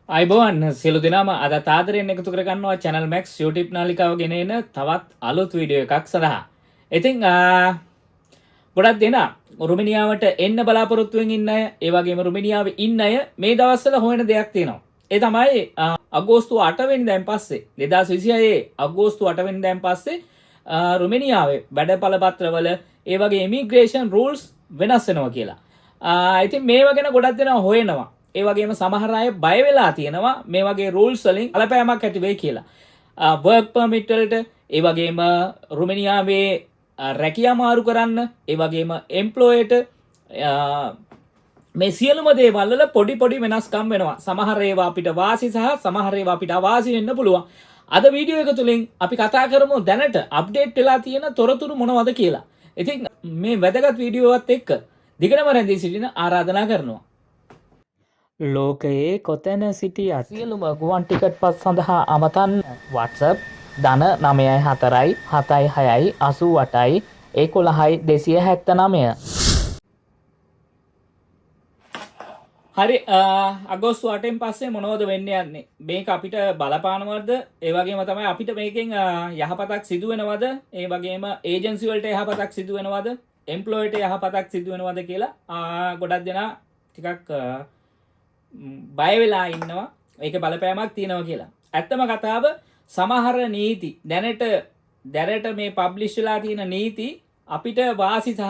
ආයුබෝවන් සියලු දෙනාම. අද ආදරයෙන් එකතු කරගන්නවා Channel Max YouTube නාලිකාව ගෙන එන තවත් අලුත් වීඩියෝ එකක් සඳහා. ඉතින් ගොඩක් දෙනා රුමේනියාවට එන්න බලාපොරොත්තුවෙන් ඉන්න අය, ඒ වගේම රුමේනියාවේ ඉන්න අය මේ දවස්වල හොයන දෙයක් තියෙනවා. ඒ තමයි අගෝස්තු 8 වෙනිදාන් පස්සේ, 2026 අගෝස්තු 8 වෙනිදාන් පස්සේ රුමේනියාවේ වැඩපළ පත්‍රවල ඒ වගේ ඉමිග්‍රේෂන් රූල්ස් වෙනස් වෙනවා කියලා. ඉතින් මේවා ගැන ගොඩක් දෙනා හොයනවා. ඒ වගේම සමහර අය බය වෙලා තියෙනවා මේ වගේ රූල්ස් වලින් බලපෑමක් ඇති වෙයි කියලා. වර්ක් පර්මිට් වලට, ඒ වගේම රුමේනියාවේ රැකියා මාරු කරන්න, ඒ වගේම එම්ප්ලොයර්ට, මේ සියලුම දේවල් වල පොඩි පොඩි වෙනස්කම් වෙනවා. සමහර ඒවා අපිට වාසි සහ සමහර ඒවා අපිට අවාසි වෙන්න පුළුවන්. අද වීඩියෝ එක තුලින් අපි කතා කරමු දැනට අප්ඩේට් වෙලා තියෙන තොරතුරු මොනවද කියලා. ඉතින් මේ වැදගත් වීඩියෝවත් එක්ක දිගටම රැඳී සිටින ආරාධනා කරනවා. ලෝකයේ කොතැන සිටියත් සියලුම ගුවන් ටිකට් පත් සඳහා අමතන්න WhatsApp ධන 94යි 76යි 88යි 11යි 279. හරි, අගෝස්තු 8න් පස්සේ මොනවද වෙන්න යන්නේ? මේක අපිට බලපානවද? ඒ වගේම තමයි අපිට මේකෙන් යහපතක් සිදු වෙනවද? ඒ වගේම ඒජන්සි වලට යහපතක් සිදු වෙනවද? එම්ප්ලොයර්ට යහපතක් සිදු වෙනවද කියලා ගොඩක් දෙනා ටිකක් බය වෙලා ඉන්නවා. ඒක බලපෑමක් තියෙනවා කියලා. ඇත්තම කතාව සමහර නීති දැනට දැනට මේ පබ්ලිෂ් වෙලා තියෙන නීති අපිට වාසි සහ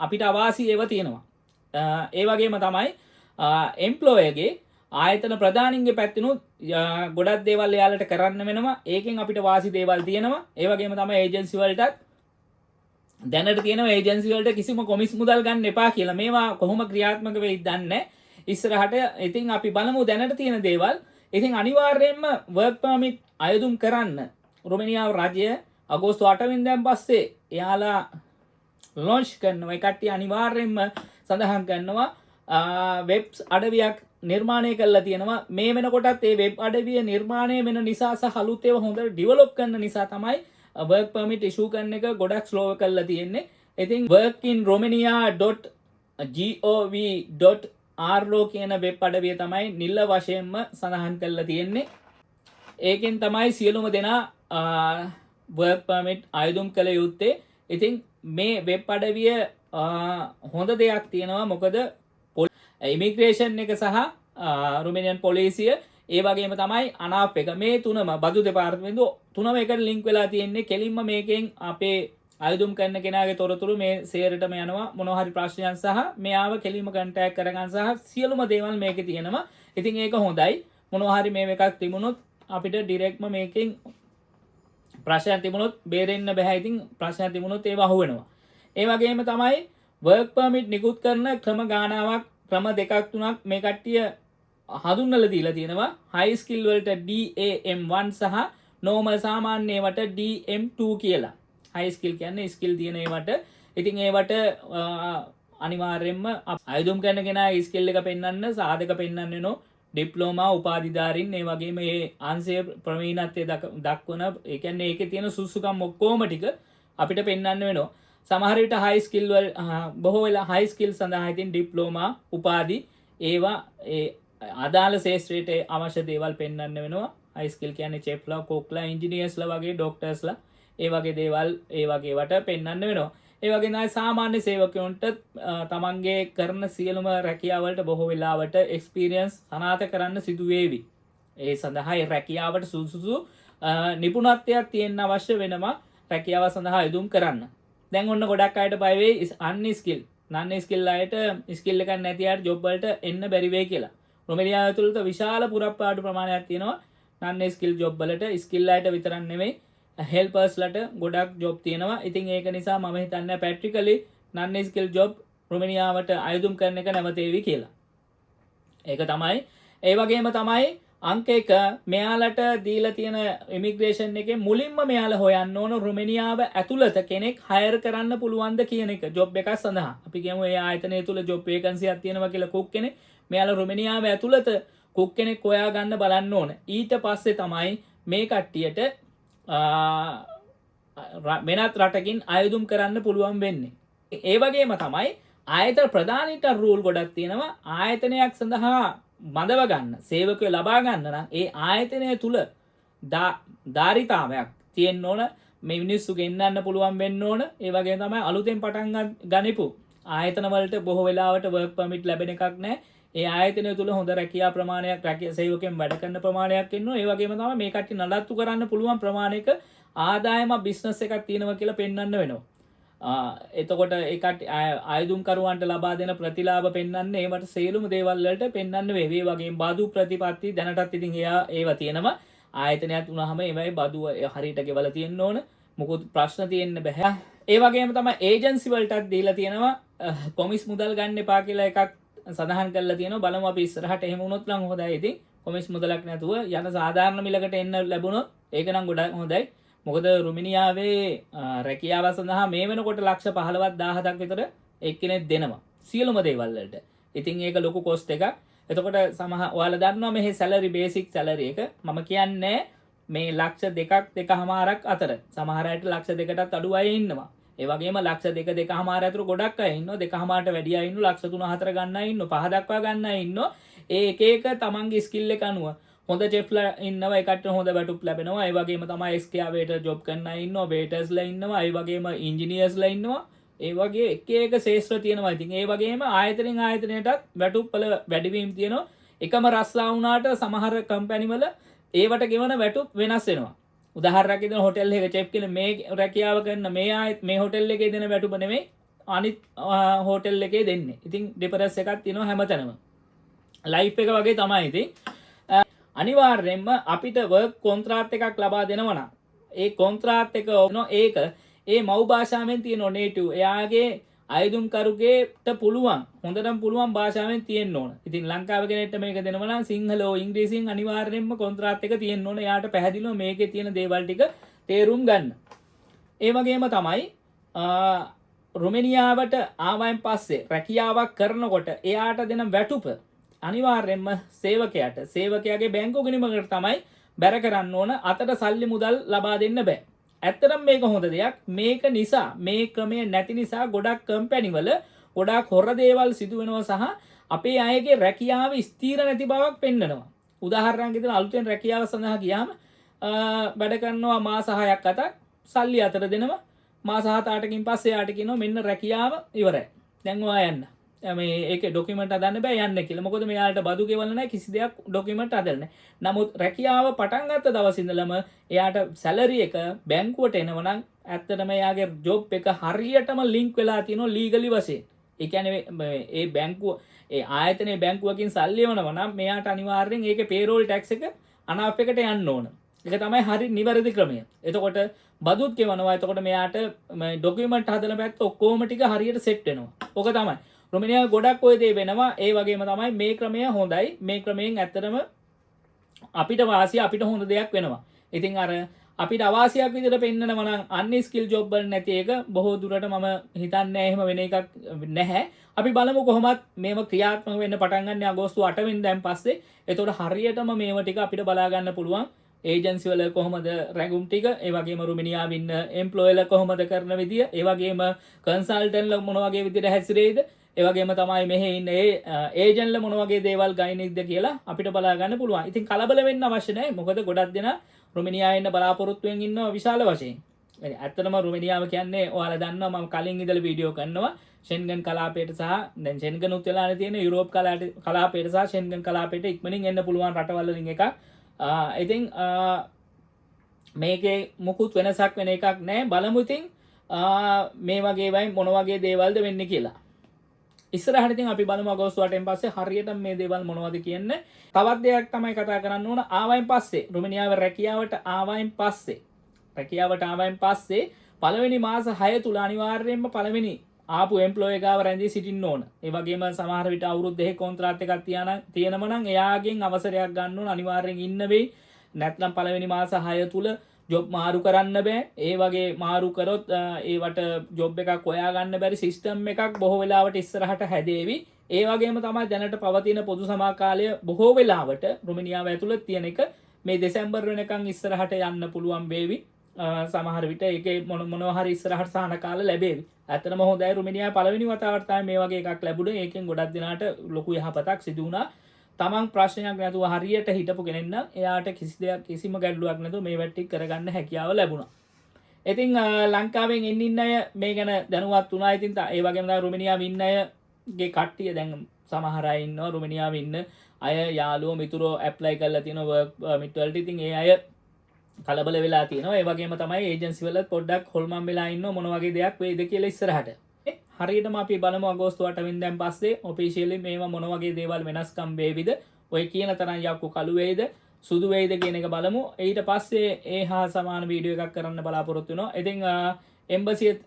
අපිට අවාසි ඒවා තියෙනවා. ඒ වගේම තමයි එම්ප්ලොයර්ගේ ආයතන ප්‍රධානින්ගේ පැත්තෙනුත් ගොඩක් දේවල් එයාලට කරන්න වෙනවා. ඒකෙන් අපිට වාසි දේවල් තියෙනවා. ඒ වගේම තමයි ඒජන්සි වලටත් දැනට තියෙනවා ඒජන්සි වලට කිසිම කොමිස් මුදල් ගන්න එපා කියලා. මේවා කොහොම ක්‍රියාත්මක වෙයිද දන්නේ නැහැ ඉස්සරහට. ඉතින් අපි බලමු දැනට තියෙන දේවල්. ඉතින් අනිවාර්යයෙන්ම වර්ක් පර්මිට් අයදුම් කරන්න රුමේනියාව රජය අගෝස්තු 8 වෙනිදාන් පස්සේ එයාලා ලොන්ච් කරනවා. ඒ කට්ටිය අනිවාර්යයෙන්ම සඳහන් කරනවා වෙබ් අඩවියක් නිර්මාණය කරලා තියෙනවා. මේ වෙනකොටත් ඒ වෙබ් අඩවිය නිර්මාණය වෙන නිසා සහ අලුත් ඒවා හොඳට ඩිවෙලොප් කරන නිසා තමයි වර්ක් පර්මිට් ඉෂූ කරන එක ගොඩක් ස්ලෝ කරලා තියෙන්නේ. ඉතින් workinromania.gov.ro කියන වෙබ් අඩවිය තමයි නිල වශයෙන්ම සඳහන් කරලා තියෙන්නේ. ඒකෙන් තමයි සියලුම දෙනා වර්ක් පර්මිට් අයදුම් කළ යුත්තේ. ඉතින් මේ වෙබ් අඩවිය හොඳ දෙයක් තියෙනවා. මොකද ඉමිග්‍රේෂන් එක සහ රුමේනියන් පොලිසිය, ඒ වගේම තමයි අනාප් එක, මේ තුනම බදු දෙපාර්තමේන්තුව තුනම එකට ලින්ක් වෙලා තියෙන්නේ. කෙලින්ම මේකෙන් අපේ අයදුම් කරන කෙනාගේ තොරතුරු මේ සේරටම යනවා. මොනවා හරි ප්‍රශ්නයක් සහ මෙයාව කෙලින්ම කන්ටැක්ට් කරගන්න සහ සියලුම දේවල් මේකේ තියෙනවා. ඉතින් ඒක හොඳයි. මොනවා හරි මේ එකක් තිබුණොත් අපිට ඩිරෙක්ට්ම මේකෙන් ප්‍රශ්නයක් තිබුණොත් බේරෙන්න බෑ. ඉතින් ප්‍රශ්නයක් තිබුණොත් ඒව අහුවෙනවා. ඒ වගේම තමයි වර්ක් පර්මිට් නිකුත් කරන ක්‍රම ගානාවක්, ක්‍රම දෙකක් තුනක් මේ කට්ටිය හඳුන්වලා දීලා තියෙනවා. හයි ස්කිල් වලට DAM1 සහ නෝමල් සාමාන්‍ය ඒවට DM2 කියලා. හයි ස්කිල් කියන්නේ ස්කිල් තියෙන ඒවට. ඉතින් ඒවට අනිවාර්යයෙන්ම අයදුම් කරන කෙනා ස්කිල් එක පෙන්වන්න සාධක පෙන්වන්න වෙනවා. ඩිප්ලෝමා උපාධිධාරීන්, ඒ වගේම ඒ අංශය ප්‍රවීණත්වය දක්වන, ඒ කියන්නේ ඒකේ තියෙන සුදුසුකම් ඔක්කොම ටික අපිට පෙන්වන්න වෙනවා. සමහර විට හයි ස්කිල් වල, බොහෝ වෙලා හයි ස්කිල් සඳහා ඉතින් ඩිප්ලෝමා උපාධි ඒවා ඒ අදාළ ක්ෂේත්‍රයට අවශ්‍ය දේවල් පෙන්වන්න වෙනවා. හයි ස්කිල් කියන්නේ චෙෆ්ලා, කුක්ලා, ඉන්ජිනියර්ස්ලා වගේ, ඩොක්ටර්ස්ලා, ඒ වගේ දේවල් ඒ වගේ ඒවට පෙන්වන්න වෙනවා. ඒ වගේ තමයි සාමාන්‍ය සේවකයන්ට තමන්ගේ කරන සියලුම රැකියාවලට බොහෝ වෙලාවට එක්ස්පීරියන්ස් සනාථ කරන්න සිදු වේවි. ඒ සඳහා ඒ රැකියාවට සුදුසු නිපුණත්වයක් තියෙන්න අවශ්‍ය වෙනවා රැකියාව සඳහා අයදුම් කරන්න. දැන් ඔන්න ගොඩක් අයට බය වෙයි අන්ස්කිල්, නන් ස්කිල් අයට, ස්කිල් එකක් නැති අයට ජොබ් වලට එන්න බැරි වෙයි කියලා. රුමේනියාව ඇතුළත විශාල පුරප්පාඩු ප්‍රමාණයක් තියෙනවා නන් ස්කිල් ජොබ් වලට. ස්කිල් අයට විතරක් නෙමෙයි, හෙල්පර්ස්ලට ගොඩක් ජොබ් තියෙනවා. ඉතින් ඒක නිසා මම හිතන්නේ ප්‍රැක්ටිකලි නන් ස්කිල් ජොබ් රුමේනියාවට අයදුම් කරන එක නැවතේවි කියලා. ඒක තමයි. ඒ වගේම තමයි අංක 1 මෙයාලට දීලා තියෙන ඉමිග්‍රේෂන් එකේ මුලින්ම මෙයාලා හොයන්න ඕන රුමේනියාව ඇතුළත කෙනෙක් හයර් කරන්න පුළුවන්ද කියන එක ජොබ් එකක් සඳහා. අපි කියමු ඒ ආයතනය තුල ජොබ් වේකන්සි එකක් තියෙනවා කියලා කුක් කෙනෙක්. මෙයාලා රුමේනියාව ඇතුළත කුක් කෙනෙක් හොයා ගන්න බලන්න ඕන. ඊට පස්සේ තමයි මේ කට්ටියට වෙනත් රටකින් අයදුම් කරන්න පුළුවන් වෙන්නේ. ඒ වගේම තමයි ආයතන ප්‍රධානීට රූල් ගොඩක් තියෙනවා. ආයතනයක් සඳහා බඳව ගන්න, සේවකයෝ ලබා ගන්න නම් ඒ ආයතනය තුල ධාරිතාවයක් තියෙන්න ඕන. මේ මිනිස්සු ගෙන්නන්න පුළුවන් වෙන්න ඕන. ඒ වගේම තමයි අලුතෙන් පටන් ගනිපු ආයතන වලට බොහෝ වෙලාවට වර්ක් පර්මිට් ලැබෙන එකක් නෑ. ඒ ආයතනය තුල හොඳ රැකියා ප්‍රමාණයක්, රැකියා සේවකයන් වැඩ කරන ප්‍රමාණයක් ඉන්නවා. ඒ වගේම තමයි මේ කට්ටිය නඩත්තු කරන්න පුළුවන් ප්‍රමාණයක ආදායමක් බිස්නස් එකක් තියෙනවා කියලා පෙන්වන්න වෙනවා. එතකොට ඒ කට්ටිය ආයුධම්කරුවන්ට ලබා දෙන ප්‍රතිලාභ පෙන්වන්න, ඒවට සියලුම දේවල් වලට පෙන්වන්න වෙයි. ඒ වගේම බදු ප්‍රතිපත්ති දැනටත් ඉතින් ඒවා තියෙනවා. ආයතනයක් වුණාම ඒවයි බදු හරියට ගෙවලා තියෙන්න ඕන. මොකුත් ප්‍රශ්න තියෙන්න බෑ. ඒ වගේම තමයි ඒජන්සි වලටත් දීලා තියෙනවා කොමිස් මුදල් ගන්න එපා කියලා එකක් සඳහන් කරලා තියෙනවා. බලමු අපි ඉස්සරහට එහෙම වුණොත් නම් හොඳයි. ඉතින් කොමිස් මුදලක් නැතුව යන සාධාරණ මිලකට එන්න ලැබුණොත් ඒක නම් ගොඩක් හොඳයි. මොකද රුමිනියාවේ රැකියාව සඳහා මේ වෙනකොට ලක්ෂ පහළොවක් දාහතක් විතර එක්කෙනෙක් දෙනවා සියලුම දේවල් වලට. ඉතින් ඒක ලොකු කොස්ට් එකක්. එතකොට සමහර ඔයාලා දන්නවා මෙහි සැලරි, බේසික් සැලරි එක මම කියන්නේ මේ ලක්ෂ දෙකක් දෙකහමාරක් අතර. සමහර අයට ලක්ෂ දෙකටත් අඩු අය ඉන්නවා. ඒ වගේම ලක්ෂ දෙක දෙකහමාර අතර ගොඩක් අය ඉන්නවා. දෙකහමාරට වැඩි අය ඉන්නවා. ලක්ෂ තුන හතර ගන්න අය ඉන්නවා. පහ දක්වා ගන්න අය ඉන්නවා. ඒ එක එක තමන්ගේ ස්කිල් එක අනුව හොඳ චෙෆ්ලා ඉන්නවා. ඒ කට්ටිය හොඳ වැටුප් ලැබෙනවා. ඒ වගේම තමයි එක්ස්කේවේටර් ජොබ් කරන අය ඉන්නවා. වේටර්ස්ලා ඉන්නවා. ඒ වගේම ඉන්ජිනියර්ස්ලා ඉන්නවා. ඒ වගේ එක එක ක්ෂේත්‍ර තියෙනවා. ඉතින් ඒ වගේම ආයතනෙන් ආයතනයටත් වැටුප් වල වැඩිවීම් තියෙනවා. එකම රස්සා වුණාට සමහර කම්පැනි වල ඒවට ගෙවන වැටුප් වෙනස් වෙනවා. උදාහරණයක් විදිහට හොටෙල් එකක චෙෆ් කෙනෙක් මේ රැකියාව කරන මේ ආයත මේ හොටෙල් එකේ දෙන වැටුප නෙමෙයි අනිත් හොටෙල් එකේ දෙන්නේ. ඉතින් ඩිෆරන්ස් එකක් තියෙනවා හැමතැනම. ලයිෆ් එක වගේ තමයි ඉතින්. අනිවාර්යයෙන්ම අපිට වර්ක් කොන්ත්‍රාත් එකක් ලබා දෙනවා නම් ඒ කොන්ත්‍රාත් එක ඕන ඒක ඒ මව් භාෂාවෙන් තියෙන නේටිව් එයාගේ අයදුම්කරුගේට පුළුවන් හොඳටම පුළුවන් භාෂාවෙන් තියෙන්න ඕන. ඉතින් ලංකාව කෙනෙක්ට මේක දෙනවා නම් සිංහල හෝ ඉංග්‍රීසියෙන් අනිවාර්යයෙන්ම කොන්ත්‍රාත් එක තියෙන්න ඕන. එයාට පැහැදිලිව මේකේ තියෙන දේවල් ටික තේරුම් ගන්න. ඒ වගේම තමයි රුමේනියාවට ආවයින් පස්සේ රැකියාවක් කරනකොට එයාට දෙන වැටුප අනිවාර්යයෙන්ම සේවකයාගේ බැංකු ගිණුමකට තමයි බැර කරන්න ඕන. අතට සල්ලි මුදල් ලබා දෙන්න බෑ. ඇත්තටම මේක හොඳ දෙයක්. මේක නිසා මේ ක්‍රමය නැති නිසා ගොඩක් කම්පැනි වල ගොඩාක් හොර දේවල් සිදු වෙනවා සහ අපේ අයගේ රැකියාව ස්ථිර නැති බවක් පෙන්නනවා. උදාහරණයක් විදිහට අලුතෙන් රැකියාව සඳහා ගියාම වැඩ කරනවා මාස 6ක් 7ක් සල්ලි අතට දෙනවා. මාස 7 8කින් පස්සේ යාට කියනවා මෙන්න රැකියාව ඉවරයි. දැන් ඔයා යන්න. මේ ඒකේ ඩොකියුමන්ට් හදන්න බෑ යන්න කියලා. මොකද මෙයාලට බදු ගෙවන්න නැහැ, කිසි දෙයක් ඩොකියුමන්ට් හදන්න නැහැ. නමුත් රැකියාව පටන් ගත්ත දවස් ඉඳලම එයාට සැලරි එක බැංකුවට එනවා නම් ඇත්තටම එයාගේ ජොබ් එක හරියටම ලින්ක් වෙලා තියෙනවා ලීගලි වශයෙන්. ඒ කියන්නේ මේ ඒ බැංකුව ඒ ආයතනයේ බැංකුවකින් සල්ලි එවනවා නම් මෙයාට අනිවාර්යෙන් ඒකේ පේරෝල් ටැක්ස් එක අනාප් එකට යන්න ඕන. ඒක තමයි හරි නිවැරදි ක්‍රමය. එතකොට බදුත් ගෙවනවා. එතකොට මෙයාට මේ ඩොකියුමන්ට් හදන පැත්ත ඔක්කොම ටික හරියට සෙට් වෙනවා. ඔක තමයි. රුමේනියාවේ ගොඩක් ඔය දේ වෙනවා. ඒ වගේම තමයි මේ ක්‍රමය හොඳයි. මේ ක්‍රමයෙන් ඇත්තටම අපිට වාසිය, අපිට හොඳ දෙයක් වෙනවා. ඉතින් අර අපිට අවාසියක් විදිහට පෙන්නනවා නම් අන්ස්කිල් ජොබ් වල නැති එක බොහෝ දුරට මම හිතන්නේ එහෙම වෙන එකක් නැහැ. අපි බලමු කොහොමත් මේව ක්‍රියාත්මක වෙන්න පටන් ගන්න අගෝස්තු 8 වෙනිදාන් පස්සේ. එතකොට හරියටම මේව ටික අපිට බලා ගන්න පුළුවන්. ඒජන්සි වල කොහොමද රැඟුම් ටික, ඒ වගේම රුමේනියාවේ ඉන්න එම්ප්ලොයිලා කොහොමද කරන විදිය, ඒ වගේම කන්සල්ටන්ට්ලා මොන වගේ විදිහට හැසිරෙයිද, ඒ වගේම තමයි මෙහෙ ඉන්න ඒ ඒජන්ට්ලා මොන වගේ දේවල් ගයිනිද්ද කියලා අපිට බලා ගන්න පුළුවන්. ඉතින් කලබල වෙන්න අවශ්‍ය නැහැ. මොකද ගොඩක් දෙනා රුමේනියාවේ ඉන්න බලාපොරොත්තුවෙන් ඉන්නවා විශාල වශයෙන්. ඉතින් ඇත්තටම රුමේනියාව කියන්නේ ඔයාලා දන්නවා මම කලින් ඉඳලා වීඩියෝ කරනවා ෂෙන්ගන් කලාපයට සහ දැන් ෂෙන්ගන් උත් වෙලානේ තියෙන යුරෝප් කලාපයට සහ ෂෙන්ගන් කලාපයට ඉක්මනින් එන්න පුළුවන් රටවල් වලින් එකක්. ඉතින් මේකේ මුකුත් වෙනසක් වෙන එකක් නෑ. බලමු ඉතින් මේ වගේ වයින් මොන වගේ දේවල්ද වෙන්නේ කියලා. ඉස්සරහට ඉතින් අපි බලමු අගෝස්තු 8න් පස්සේ හරියටම මේ දේවල් මොනවද කියන්නේ. තවත් දෙයක් තමයි කතා කරන්න ඕන. ආවයින් පස්සේ රුමේනියාවේ රැකියාවට ආවයින් පස්සේ රැකියාවට ආවයින් පස්සේ පළවෙනි මාස 6 තුල අනිවාර්යයෙන්ම පළවෙනි ආපු එම්ප්ලොයි ගාව රැඳී සිටින්න ඕන. ඒ වගේම සමහර විට අවුරුදු දෙකේ කොන්ත්‍රාත් එකක් තියෙනම නම් එයාගෙන් අවසරයක් ගන්න ඕන, අනිවාර්යෙන් ඉන්න වෙයි. නැත්නම් පළවෙනි මාස 6 තුල ජොබ් මාරු කරන්න බෑ. ඒ වගේ මාරු කරොත් ඒවට ජොබ් එකක් හොයා ගන්න බැරි සිස්ටම් එකක් බොහෝ වෙලාවට ඉස්සරහට හැදේවි. ඒ වගේම තමයි දැනට පවතින පොදු සමා කාලය බොහෝ වෙලාවට රුමේනියාව ඇතුළත තියෙන එක මේ දෙසැම්බර් වෙනකන් ඉස්සරහට යන්න පුළුවන් වේවි. සමහර විට ඒකේ මොනවා හරි ඉස්සරහට සහන කාල ලැබේවි. ඇත්තටම හොඳයි රුමේනියාවේ පළවෙනි වතාවට තමයි මේ වගේ එකක් ලැබුණේ. ඒකෙන් ගොඩක් දෙනාට ලොකු යහපතක් සිදු වුණා. තමන් ප්‍රශ්නයක් නැතුව හරියට හිටපු කෙනෙක් නම් එයාට කිසි දෙයක්, කිසිම ගැටලුවක් නැතුව මේ වැඩ ටික කරගන්න හැකියාව ලැබුණා. ඉතින් ලංකාවෙන් එන්න ඉන්න අය මේ ගැන දැනුවත් වුණා. ඉතින් ඒ වගේම තමයි රුමේනියාවේ ඉන්න අයගේ කට්ටිය, දැන් සමහර අය ඉන්නවා රුමේනියාවේ ඉන්න අය, යාළුවෝ මිතුරෝ ඇප්ලයි කරලා තියෙන වර්ක් පර්මිට් වලට. ඉතින් ඒ අය කලබල වෙලා තියෙනවා. ඒ වගේම තමයි ඒජන්සි වලත් පොඩ්ඩක් හොල්මන් වෙලා ඉන්නවා මොන වගේ දෙයක් වෙයිද කියලා ඉස්සරහට. හරියටම අපි බලමු අගෝස්තු 8 වෙනිදාන් පස්සේ ඔෆිෂියලි මේවා මොන වගේ දේවල් වෙනස්කම් වේවිද, ඔය කියන තරම් යක්කු කළු වෙයිද සුදු වෙයිද කියන එක බලමු. ඊට පස්සේ ඒ හා සමාන වීඩියෝ එකක් කරන්න බලාපොරොත්තු වෙනවා. ඉතින් එම්බසියත්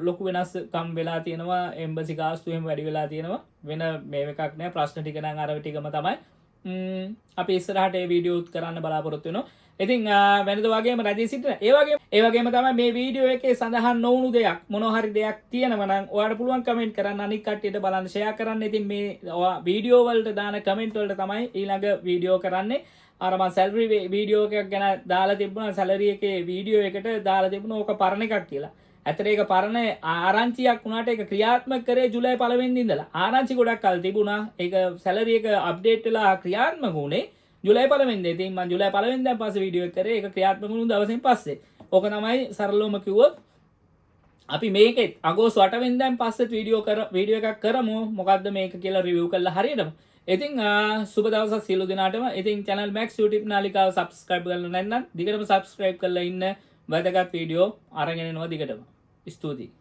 ලොකු වෙනස්කම් වෙලා තියෙනවා. එම්බසි ගාස්තු එහෙම වැඩි වෙලා තියෙනවා. වෙන මේ එකක් නෑ. ප්‍රශ්න ටික නම් අර ටිකම තමයි. අපි ඉස්සරහට ඒ වීඩියෝත් කරන්න බලාපොරොත්තු වෙනවා. ඉතින් වෙනද වගේම රැඳී සිටින ඒ වගේම තමයි මේ වීඩියෝ එකේ සඳහන් නොවුණු දෙයක් මොන හරි දෙයක් තියෙනවා නම් ඔයාලට පුළුවන් කමෙන්ට් කරන්න, අනිත් කට්ටියට බලන්න ෂෙයා කරන්න. ඉතින් මේ ඔයා වීඩියෝ වලට දාන කමෙන්ට් වලට තමයි ඊළඟ වීඩියෝ කරන්නේ. අර මං සැලරි වීඩියෝ එකක් ගැන දාලා තිබුණා. සැලරි එකේ වීඩියෝ එකට දාලා තිබුණා ඕක පරණ එකක් කියලා. ඇත්තට ඒක පරණ ආරංචියක් වුණාට ඒක ක්‍රියාත්මක කරේ ජූලයි පළවෙනිදා ඉඳලා. ආරංචි ගොඩක් කල් තිබුණා. ඒක සැලරි එක අප්ඩේට් වෙලා ක්‍රියාත්මක වුණේ ජූලයි පළවෙනිදා. ඉතින් මං ජූලයි පළවෙනිදාන් පස්සේ වීඩියෝ එක කරේ ඒක ක්‍රියාත්මක වුණු දවසෙන් පස්සේ. ඕක තමයි සරලවම කිව්වොත්. අපි මේකෙත් අගෝස්තු 8 වෙනිදාන් පස්සෙත් වීඩියෝ එකක් කරමු, මොකද්ද මේක කියලා රිවිව් කරලා හරියටම. ඉතින් සුබ දවසක් සියලු දෙනාටම. ඉතින් Channel Max YouTube නාලිකාව subscribe කරලා නැත්නම් දිගටම subscribe කරලා ඉන්න. වැදගත් වීඩියෝ අරගෙන එනවා දිගටම. ස්තුතියි.